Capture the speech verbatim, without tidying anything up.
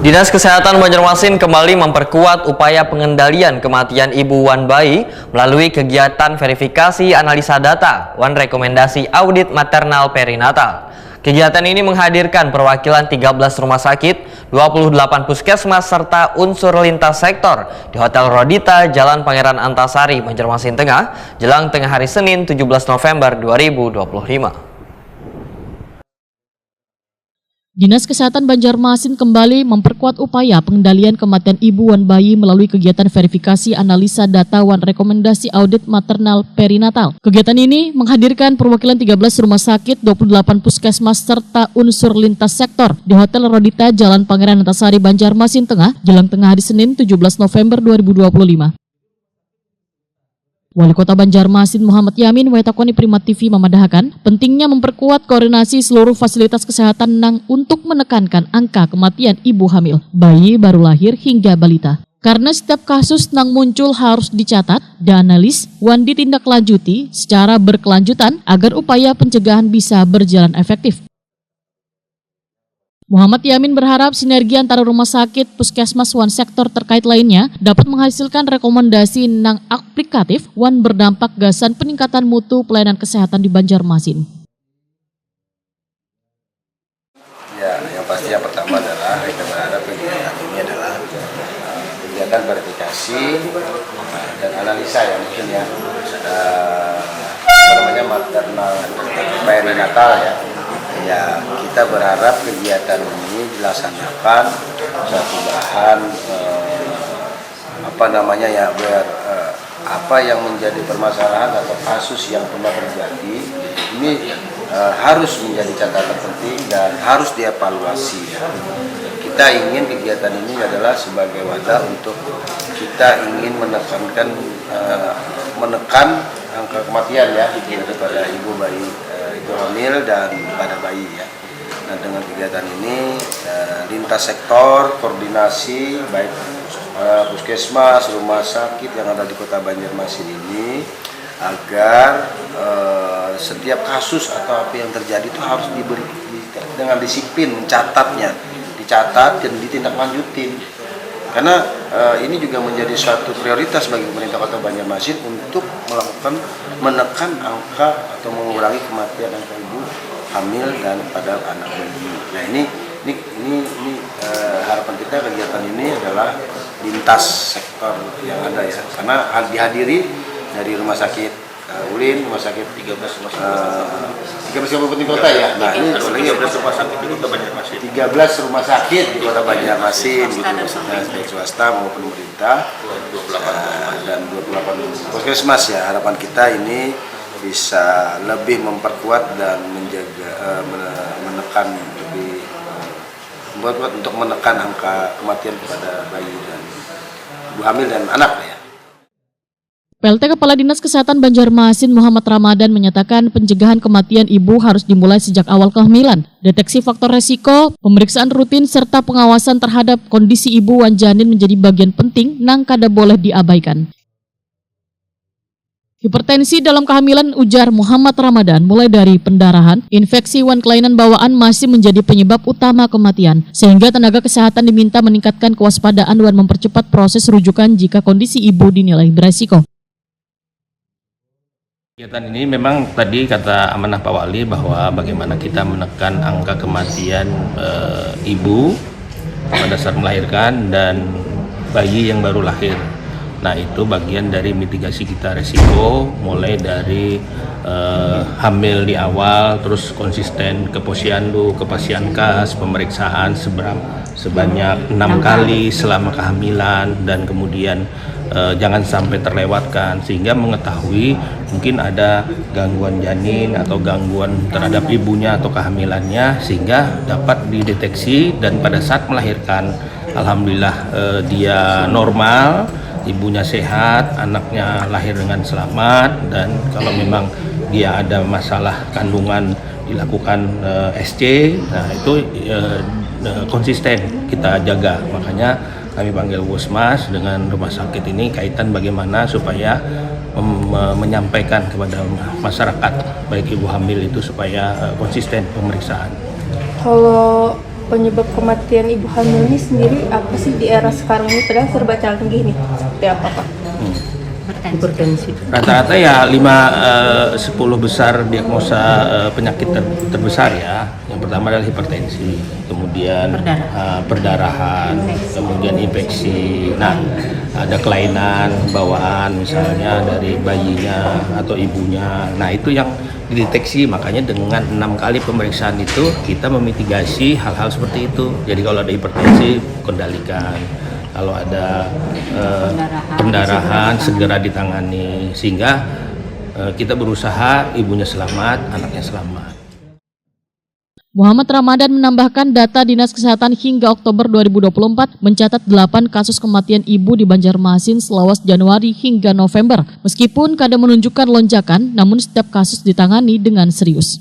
Dinas Kesehatan Banjarmasin kembali memperkuat upaya pengendalian kematian ibu wan bayi melalui kegiatan verifikasi analisa data wan rekomendasi audit maternal perinatal. Kegiatan ini menghadirkan perwakilan tiga belas rumah sakit, dua puluh delapan puskesmas, serta unsur lintas sektor di Hotel Rodita, Jalan Pangeran Antasari, Banjarmasin Tengah, jelang tengah hari Senin, tujuh belas November dua ribu dua puluh lima. Dinas Kesehatan Banjarmasin kembali memperkuat upaya pengendalian kematian ibu wan bayi melalui kegiatan verifikasi analisa data wan rekomendasi audit maternal perinatal. Kegiatan ini menghadirkan perwakilan tiga belas rumah sakit, dua puluh delapan puskesmas, serta unsur lintas sektor di Hotel Rodita, Jalan Pangeran Antasari, Banjarmasin Tengah, jelang tengah hari Senin, tujuh belas November dua ribu dua puluh lima. Wali Kota Banjarmasin Muhammad Yamin watakoni Prima T V mamadahakan pentingnya memperkuat koordinasi seluruh fasilitas kesehatan nang untuk menekankan angka kematian ibu hamil, bayi baru lahir hingga balita. Karena setiap kasus nang muncul harus dicatat, dianalis, wan ditindaklanjuti secara berkelanjutan agar upaya pencegahan bisa berjalan efektif. Muhammad Yamin berharap sinergi antara rumah sakit, puskesmas, wan sektor terkait lainnya dapat menghasilkan rekomendasi nang aplikatif wan berdampak gasan peningkatan mutu pelayanan kesehatan di Banjarmasin. Ya, yang pasti yang pertama adalah kita berharap kegiatan ini adalah uh, kegiatan verifikasi uh, dan analisa ya mungkin ya uh, apa namanya maternal perinatal ya. Ya, kita berharap kegiatan ini dilaksanakan satu bahan uh, apa namanya ya biar uh, apa yang menjadi permasalahan atau kasus yang pernah terjadi ini uh, harus menjadi catatan penting dan harus dievaluasi ya. Kita ingin kegiatan ini adalah sebagai wadah untuk kita ingin menekankan uh, menekan angka kematian ya daripada ibu bayi uh, ibu hamil dan pada bayi ya. Nah, dengan kegiatan ini eh, lintas sektor koordinasi baik eh, puskesmas, rumah sakit yang ada di Kota Banjarmasin ini agar eh, setiap kasus atau apa yang terjadi itu harus diberi di, dengan disiplin mencatatnya, dicatat dan ditindaklanjutin. Karena uh, ini juga menjadi suatu prioritas bagi pemerintah Kota Banjarmasin untuk melakukan menekan angka atau mengurangi kematian angka ibu hamil dan pada anak bayi. Nah ini ini ini, ini uh, harapan kita kegiatan ini adalah lintas sektor yang ada ya karena dihadiri dari rumah sakit uh, Ulin, rumah sakit tiga belas rumah sakit uh, tiga belas kabupaten kota ya. Nah, ini tiga belas rumah sakit di Kota Banjarmasin. tiga belas rumah sakit di Kota Banjarmasin gitu maksudnya baik swasta maupun pemerintah. Uh, dan dua puluh delapan puskesmas ya. Harapan kita ini bisa lebih memperkuat dan menjaga uh, menekan lebih memperkuat untuk menekan angka kematian kepada bayi dan ibu hamil dan anak ya. P L T Kepala Dinas Kesehatan Banjarmasin Muhammad Ramadan menyatakan pencegahan kematian ibu harus dimulai sejak awal kehamilan. Deteksi faktor resiko, pemeriksaan rutin, serta pengawasan terhadap kondisi ibu wan janin menjadi bagian penting nang kada boleh diabaikan. Hipertensi dalam kehamilan ujar Muhammad Ramadan mulai dari pendarahan, infeksi wan kelainan bawaan masih menjadi penyebab utama kematian, sehingga tenaga kesehatan diminta meningkatkan kewaspadaan wan mempercepat proses rujukan jika kondisi ibu dinilai beresiko. Kegiatan ini memang tadi kata amanah Pak Wali bahwa bagaimana kita menekan angka kematian e, ibu pada saat melahirkan dan bayi yang baru lahir. Nah, itu bagian dari mitigasi kita resiko, mulai dari eh, hamil di awal, terus konsisten ke posyandu, ke pasien kas, pemeriksaan seberapa sebanyak enam kali selama kehamilan dan kemudian eh, jangan sampai terlewatkan sehingga mengetahui mungkin ada gangguan janin atau gangguan terhadap ibunya atau kehamilannya sehingga dapat dideteksi dan pada saat melahirkan alhamdulillah eh, dia normal, ibunya sehat, anaknya lahir dengan selamat dan kalau memang dia ada masalah kandungan dilakukan eh, S C, nah itu eh, eh, konsisten kita jaga. Makanya kami panggil Puskesmas dengan rumah sakit ini kaitan bagaimana supaya mem- menyampaikan kepada masyarakat baik ibu hamil itu supaya eh, konsisten pemeriksaan. Kalau Penyebab kematian ibu hamil ini sendiri apa sih di era sekarang ini? Padahal serba canggih nih. Seperti apa, Pak? Hipertensi. Rata-rata ya lima eh, sepuluh besar diagnosa eh, penyakit ter- terbesar ya. Yang pertama adalah hipertensi, kemudian eh, perdarahan, kemudian infeksi. Nah, ada kelainan bawaan misalnya dari bayinya atau ibunya. Nah, itu yang dideteksi, makanya dengan enam kali pemeriksaan itu kita memitigasi hal-hal seperti itu. Jadi kalau ada hipertensi, kendalikan. Kalau ada eh, pendarahan, segera ditangani, sehingga eh, kita berusaha ibunya selamat, anaknya selamat. Muhammad Ramadan menambahkan, data Dinas Kesehatan hingga Oktober dua ribu dua puluh empat mencatat delapan kasus kematian ibu di Banjarmasin selawas Januari hingga November. Meskipun kada menunjukkan lonjakan, namun setiap kasus ditangani dengan serius.